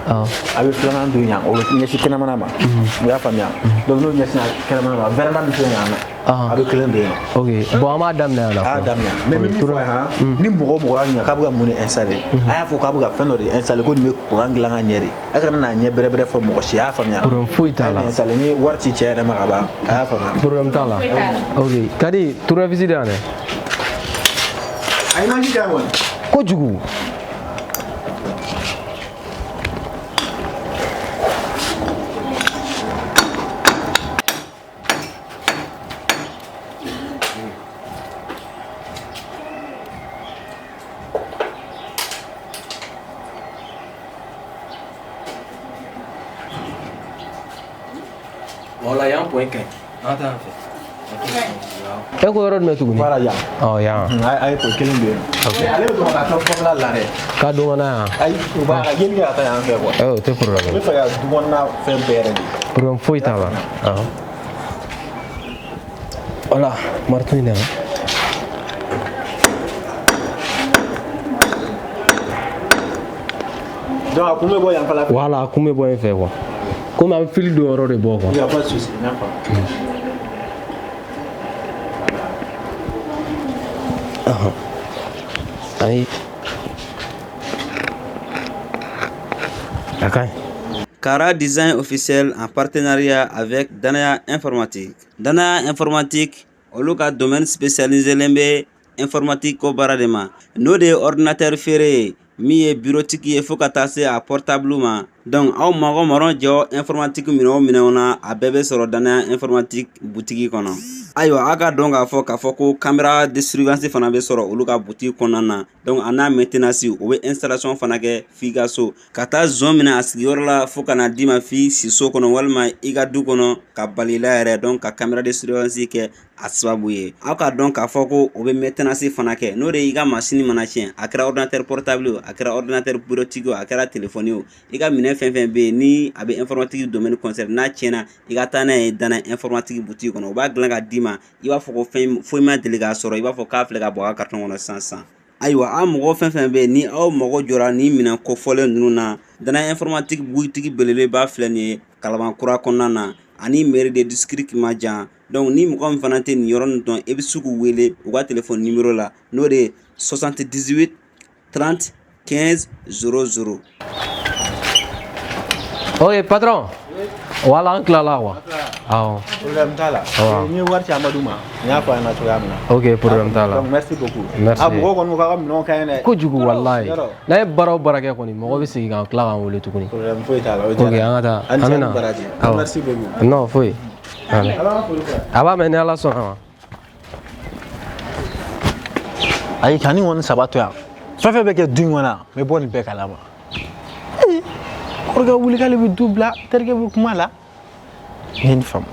A bɛ filanan don yan, o bɛ ɲɛsin kɛnɛmana ma. I y'a faamuya? Donc n'o ɲɛsinna kɛnɛmana ma, véranda min filɛ yan nɔ, a bɛ kelen don yen. Ok, bon an b'a daminɛ yan la. A y'a daminɛ. Mais min fɔ a ye han, ni mɔgɔ o mɔgɔ y'a ɲininka k'a bɛ ka mun de installer, a y'a fɔ k'a bɛ ka fɛn dɔ de installer, ko nin bɛ courant dilan ka ɲɛ de. A kana n'a ɲɛ bɛrɛ bɛrɛ fɔ mɔgɔ si, a y'a faamuya? Problème foyi t'a la. A ye nin installer, n ye wari ci cɛ yɛrɛ ma ka ban, a y'a faamuya? Problème t'a la. Ok, Kadi, tournevis de yan dɛ. A image di yan kɔni. Kojugu. Voilà, yan point ka ɲi. An ka taa yan fɛ. E ko yɔrɔ jumɛn tuguni? Voilà, yan. Ɔ, yan. A ye point kelen don yen. Ale bɛ don ka taa kɔfɛla la dɛ. K'a don ka na yan. Ayi, u b'a ka yeli kɛ ka taa yan fɛ quoi. O tɛ problème N bɛ fɛ ka du kɔnɔna fɛn bɛɛ yɛrɛ de. Problème foyi t'a la. Awɔ. Voilà, marteau in de yan. Donc a kun bɛ bɔ yan fana fɛ. Voilà, a kun bɛ bɔ yen fɛ quoi. Komi an bɛ fili don yɔrɔ de bɔ quoi. Il y a pas de souci, n y'a faamu. Ayi. A ka ɲi. Cara Design officiel en partenariat avec Danaya Informatique. Danaya Informatique, olu ka domaine spécialisé len bɛ informatique ko baara de ma. N'o de ye ordinateur feere ye, min ye bureautique ye fo ka taa se a portable ma. Donc aw mago marɔ jɔ informatique minɛn o minɛnw na, a bɛɛ bɛ sɔrɔ Danaya Informatique boutique kɔnɔ. Ayiwa, a ka dɔn k'a fɔ ko caméra de surveillance fana bɛ sɔrɔ olu ka boutique kɔnɔna na. Donc a n'a maintenance, o bɛ installation fana kɛ f'i ka so, ka taa zon minɛ a sigiyɔrɔ la fo ka na d'i ma f'i siso kɔnɔ walima i ka du kɔnɔ ka bali la yɛrɛ. Donc ka caméra de surveillance kɛ a sababu ye, aw ka dɔn k'a fɔ ko o bɛ maintenance fana kɛ. N'o de ye i ka machine mana tiɲɛ, a kɛra ordinateur portable o, a kɛra ordinateur bureautique o, a kɛra téléphone o, i ka minɛn fɛn fɛn bɛ yen ni a bɛ informatique domaine concerne, n'a tiɲɛna, i ka taa n'a ye Dana Informatique boutique kɔnɔ, u b'a dilan ka d'i ma, i b'a fɔ ko fɛn foyi ma deli k'a sɔrɔ, i b'a fɔ k'a filɛ ka bɔ a ka carton kɔnɔ sisan sisan. Ayiwa, aw mɔgɔ fɛn fɛn bɛ yen ni aw mago jɔra ni minɛn kofɔlen ninnu na, Dana Informatique boutique belebeleba filɛ nin ye Kalabankura kɔnɔna na, ani mairie de district ma jan. Donc ni mɔgɔ min fana tɛ nin yɔrɔ nin dɔn, i bɛ se k'u wele u ka téléphone numéro la, n'o de ye 78 30 15 00. Ok, patron. Voilà, an tilala quoi. Awɔ. Problème t'a la. Awɔ. N ye wari ci Amadu ma, n y'a fɔ a ɲɛna cogoya min na. Ok, problème t'a la. Donc merci beaucoup. Merci. A mɔgɔw kɔni ko k'aw ka minɛnw ka ɲi dɛ. Kojugu walayi. Yɔrɔ. N'a ye baara o baara kɛ kɔni, mɔgɔ bɛ segin ka tila k'an wele tuguni. Problème foyi t'a la, o Ok, diyara. an ka taa. A ni An ce, bɛ na. a ni baraji. Awɔ. Merci beaucoup. Non, foyi. Allez. Ala ka foli kɛ. A b'a mɛn ni Ala sɔnna ma. Ayi, ka nin kɔni saba to yan, fɛn fɛn bɛ kɛ du in kɔnɔ yan, n bɛ bɔ nin bɛɛ kalama. Ee, kɔrɔkɛ wuli k'ale bɛ du bila, terikɛ bɛ kuma la, n ye nin faamu.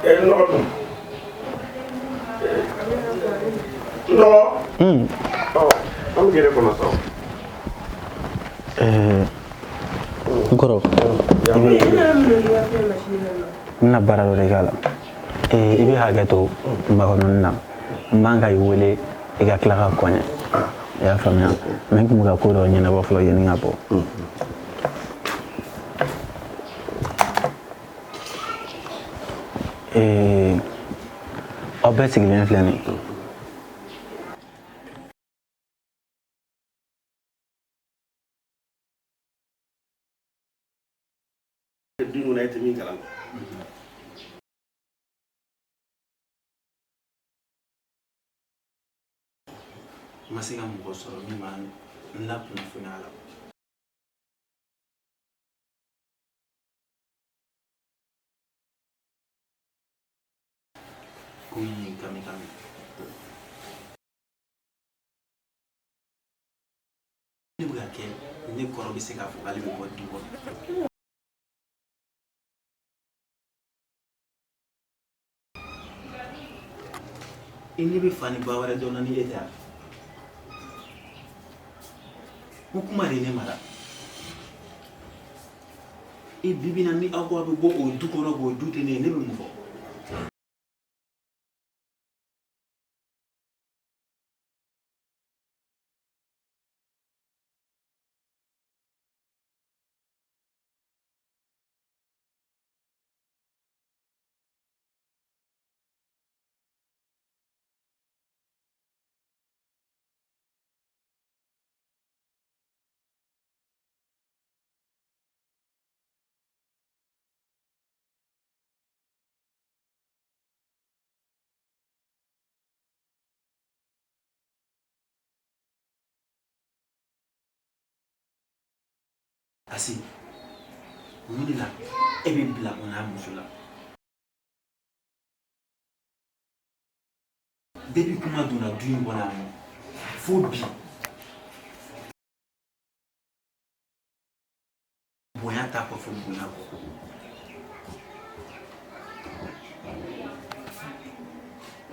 N dɔgɔ dun, n dɔgɔ. Ɔ, an bɛ gɛrɛ kɔnɔ sa. N kɔrɔ, n bɛna baara dɔ de k'a la. I bɛ hakɛ to makɔnɔni na, n man ka i wele i ka tila ka kɔɲɛ, i y'a faamuya? Mais n tun bɛ ka ko dɔ ɲɛnabɔ fɔlɔ yanni ka bɔ. Aw bɛɛ sigilen filɛ nin ye. Du in kɔnɔ, e tɛ min kalama. N ma se ka mɔgɔ sɔrɔ min b'a n lakunnafoniya a la. Ko in ye kami kami. Ne bɛ ka kɛ ne kɔrɔ bɛ se k'a fɔ k'ale bɛ bɔ du kɔnɔ. I ne bɛ fa ni ba wɛrɛ dɔn na ni e tɛ yan. Ko kuma de ye ne mara. E bibi na ni aw ko aw bɛ bɔ o du kɔnɔ k'o du tɛ ne ye, ne bɛ mun fɔ? Asi, mun de la e bɛ bila o n'a muso la? Depuis kuma donna du in kɔnɔ yan nɔ fo bi, bonya t'a kɔfɛ, bonya kɔ.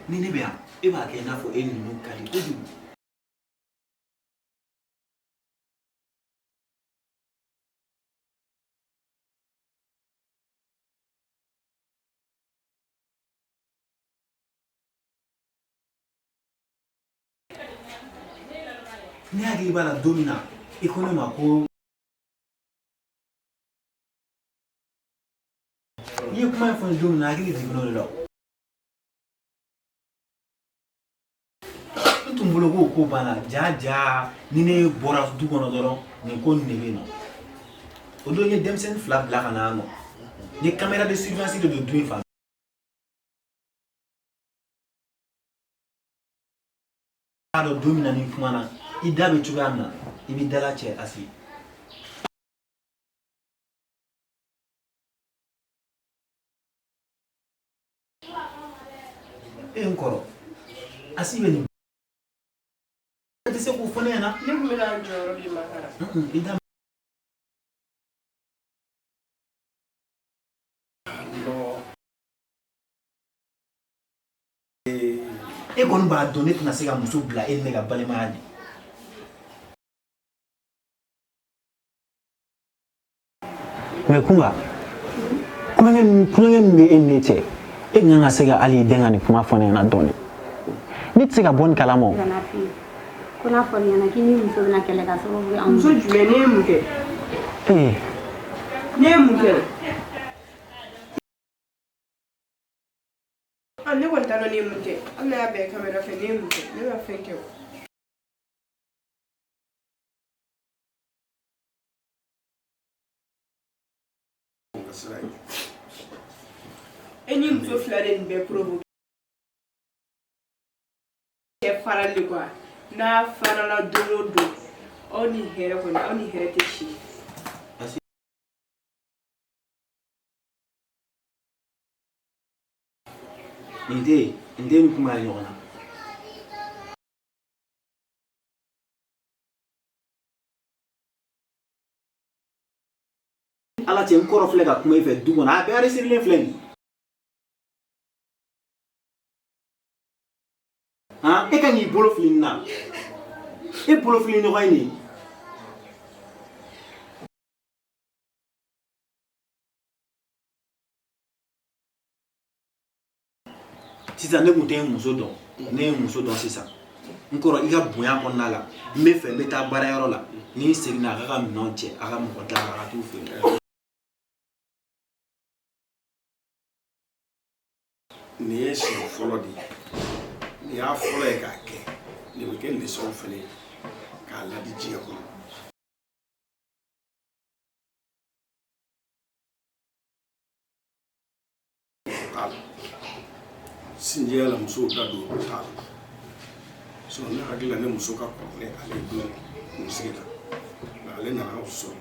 Ni ne bɛ yan, e b'a kɛ i n'a fɔ e ninnu ka di kojugu. Ne hakili b'a la don min na i ko ne ma ko n'i ye kuma in fɔ n ye don min na, hakili jiginna o de la. N tun bolo k'o ko banna ja ja, ni ne bɔra du kɔnɔ dɔrɔn nin ko nin de bɛ yen nɔ. O don n ye denmisɛnnin fila bila ka na yan nɔ, n ye caméra de surveillance de don du in fan b'a dɔn. Don min na ni kuma na i da bɛ cogoya min na, i b'i dala cɛ Asi. E n kɔrɔ Asi bɛ nin, i tɛ se k'o fɔ ne ɲɛna. Ne tun bɛ ka n jɔyɔrɔ de makara. I da. E kɔni b'a dɔn ne tɛna se ka muso bila e ni ne ka balimaya ɲɛ. Mais Kunba, kulonkɛ kulonkɛ min bɛ e ni ne cɛ, e kan ka se ka hali i den ka nin kuma fɔ ne ɲɛna dɔɔnin. Ne tɛ se ka bɔ nin kalama o. Kana f'i ye ko n'a fɔra i ɲɛna k'i ni muso bɛna kɛlɛ ka sababu kɛ anw. Muso jumɛn? Ne ye mun kɛ? Ee. Ne ye mun kɛ? Ah, ne kɔni t'a dɔn ne ye mun kɛ. Hali n'a y'a bɛɛ caméra fɛ, ne ye mun kɛ? Ne ma fɛn kɛ o. E ni muso fila de nin bɛɛ provoqué. Cɛ farali quoi, n'a farala don o don, aw ni hɛrɛ kɔni, aw ni hɛrɛ tɛ si. Nin tɛ yen, nin tɛ nin kuma ye ɲɔgɔn na. Ala cɛ, n kɔrɔ filɛ ka kuma i fɛ du kɔnɔ, a bɛɛ aresirilen filɛ nin han. E ka n'i bolo fili nin na, e bolo fili ɲɔgɔn ye nin ye. Sisan ne tun tɛ n muso dɔn, ne ye n muso dɔn sisan. N kɔrɔ, i ka bonya kɔnɔna la, n bɛ fɛ n bɛ taa baarayɔrɔ la, ni n seginna, a ka minɛnw cɛ, a ka mɔgɔ d'a ma, a ka t'u feere. Nin ye siɲɛ fɔlɔ de ye, nin y'a fɔlɔ ye k'a kɛ. Nin bɛ kɛ leçon fɛnɛ ye k'a ladi diɲɛ kɔnɔ. t'a la, sinjiya la musow da don yɔrɔ t'a la. Sinon ne hakili la ne muso ka kɔrɔ ni ale ye don kunsigi la, nka ale nana aw sɔrɔ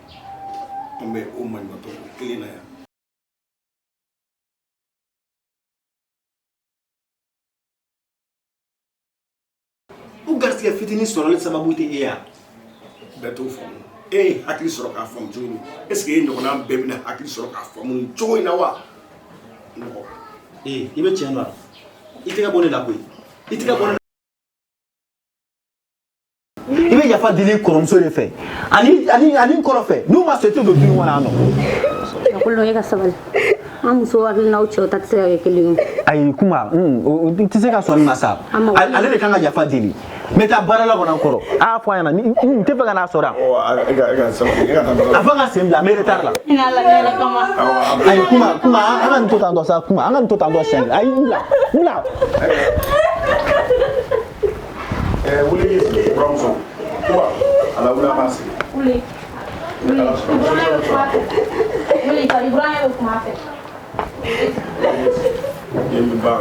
an bɛ o maɲumantɔ ko kelen na yan. U garisɛgɛ fitinin sɔrɔli sababu tɛ e ya. Bɛɛ t'o faamu. E ye hakili sɔrɔ k'a faamu cogo min, est ce que e ɲɔgɔnna bɛɛ bɛna hakili sɔrɔ k'a faamu nin cogo in na wa? Nɔgɔ. Ee, i bɛ tiɲɛ dɔn wa? I tɛgɛ bɔ ne la koyi. I tɛgɛ bɔ ne la. I bɛ yafa deli i kɔrɔmuso de fɛ ani n kɔrɔ fɛ, n'u ma sɔn i tɛ don du in kɔnɔ yan nɔ. Kolon, e ka sabali. An muso hakilinaw cɛw ta tɛ se ka kɛ kelen ye. Ayi, kuma n tɛ se ka sɔn nin ma sa. Ale de kan ka yafa deli. N bɛ taa baara la kɔnɔ n kɔrɔ, a y'a fɔ a ɲɛna ni n tɛ fɛ ka n'a sɔrɔ yan. E ka sabali, e ka taa baara la. A fɔ ka sen bila, n bɛ retard la. I n'a la ne yɛrɛ kama. Ayi, kuma, an ka nin to tan tɔ sa, kuma, an ka nin to tan tɔ siɲɛ kelen. Ayi, n bila, n bila. Wuli k'i sigi, buramuso. Kuma, a la wuli, an b'a sigi. Wuli. Wuli. Burankɛ bɛ kuma fɛ. Wuli, ka burankɛ bɛ kuma fɛ. Den bɛ ban.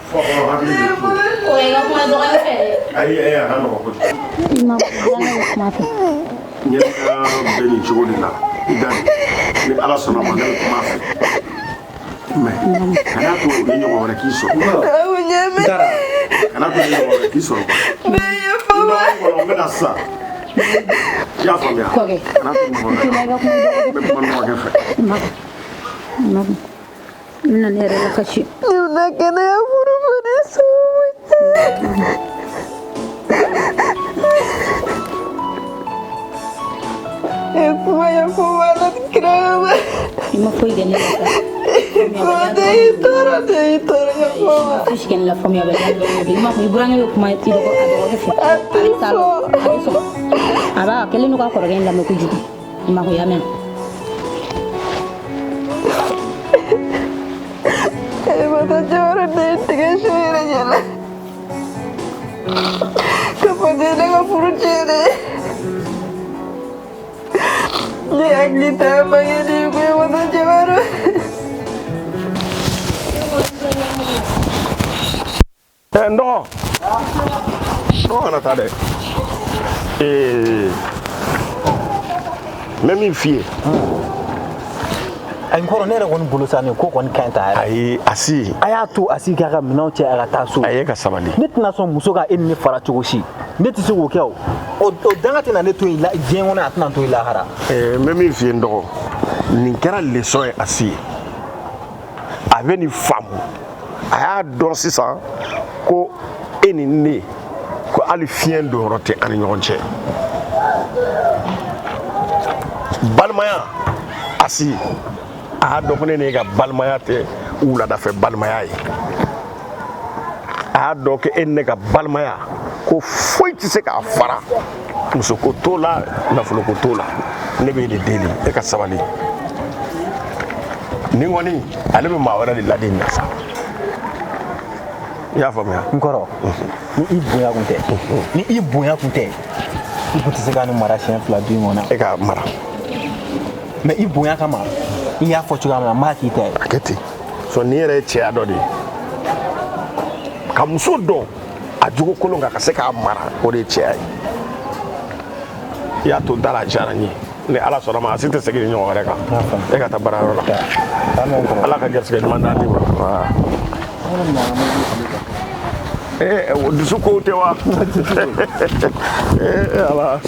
Fɔ kɔnɔ hakili bɛ to. O ye ka kuma dɔgɔnin fɛ dɛ. Ayi, a ka nɔgɔn kojugu. I ma burankɛ bɛ kuma fɛ. Ɲɛnamaya bɛ nin cogo de la. I da de. Ni Ala sɔnna ma, ne bɛ kuma a fɛ. Mais kana to ni ɲɔgɔn wɛrɛ k'i sɔrɔ. Kana to ni ɲɔgɔn wɛrɛ k'i sɔrɔ. N dɔgɔnin kɔnɔ, n bɛna sisan. I y'a faamuya? Kɔkɛ. Kana to ɲɔgɔn wɛrɛ. N bɛ kuma dɔgɔkɛ fɛ. N bɛna ne yɛrɛ lakasi. Ne bɛna kɛnɛya furu fana sababu ye. E kuma yafa ala ni kira ma. I ma foyi kɛ ne la sa. Kuma tɛ i tɔɔrɔ tɛ i tɔɔrɔ yafa ma. Fosi kɛ ne la faamuyabaliya dɔrɔn de don. I ma fɔ i burankɛ bɛ kuma i dɔgɔ a dɔgɔkɛ fɛ. A bɛ taa lɔ, a bɛ sɔn. A b'a a kɛlen don k'a kɔrɔkɛ in lamɛn kojugu. I ma ko i y'a mɛn. E ma taa jawara ne tigɛ su yɛrɛ ɲɛna. Ka fɔ ne ka furu tiɲɛ. Ne hakili t'a bange de ko e ma taa jawara. N dɔgɔ. Dɔgɔ kana taa dɛ. N bɛ min f'i ye. Ayi, n kɔrɔ, ne yɛrɛ kɔni bolo sa, nin ko kɔni ka ɲi tan yɛrɛ. Ayi, Asi. A y'a to Asi k'a ka minɛnw cɛ, a ka taa so. A ye ka sabali. Ne tɛna sɔn muso ka e ni ne fara cogo si. Ne tɛ se k'o kɛ o. O danga tɛna ne to yen diɲɛ kɔnɔ, a tɛna n to yen lahara. N bɛ min f'i ye, n dɔgɔ, nin kɛra leçon ye Asi ye. A bɛ nin faamu. A y'a dɔn sisan ko e ni ne, ko hali fiɲɛ donyɔrɔ tɛ an ni ɲɔgɔn cɛ. Balimaya, Asi, a y'a dɔn ko ne n'e ka balimaya tɛ wuladafɛ balimaya ye. A y'a dɔn ko e ni ne ka balimaya, ko foyi tɛ se k'a fara. Musoko t'o la, nafoloko t'o la. Ne b'e de deli, e ka sabali. Nin kɔni, ale bɛ maa wɛrɛ de ladi nin na sa. I y'a faamuya? N kɔrɔ, ni i bonya kun tɛ, ni i bonya kun tɛ, i kun tɛ se ka nin mara siɲɛ 2 du in kɔnɔ. E k'a mara. Mais i bonya kama, i y'a fɔ cogoya min na, n b'a k'i ta ye. A kɛ ten. Sɔn nin yɛrɛ ye cɛya dɔ de ye. Ka muso dɔn a jogo kolon kan ka se k'a mara, o de ye cɛya ye. I y'a to n ta la, a diyara n ye. Ni Ala sɔnna ma, a si tɛ segin ni ɲɔgɔn wɛrɛ kan. E ka taa baarayɔrɔ la. Ala ka garisɛgɛ ɲuman d'an ma. Dusu kow tɛ wa? Ala.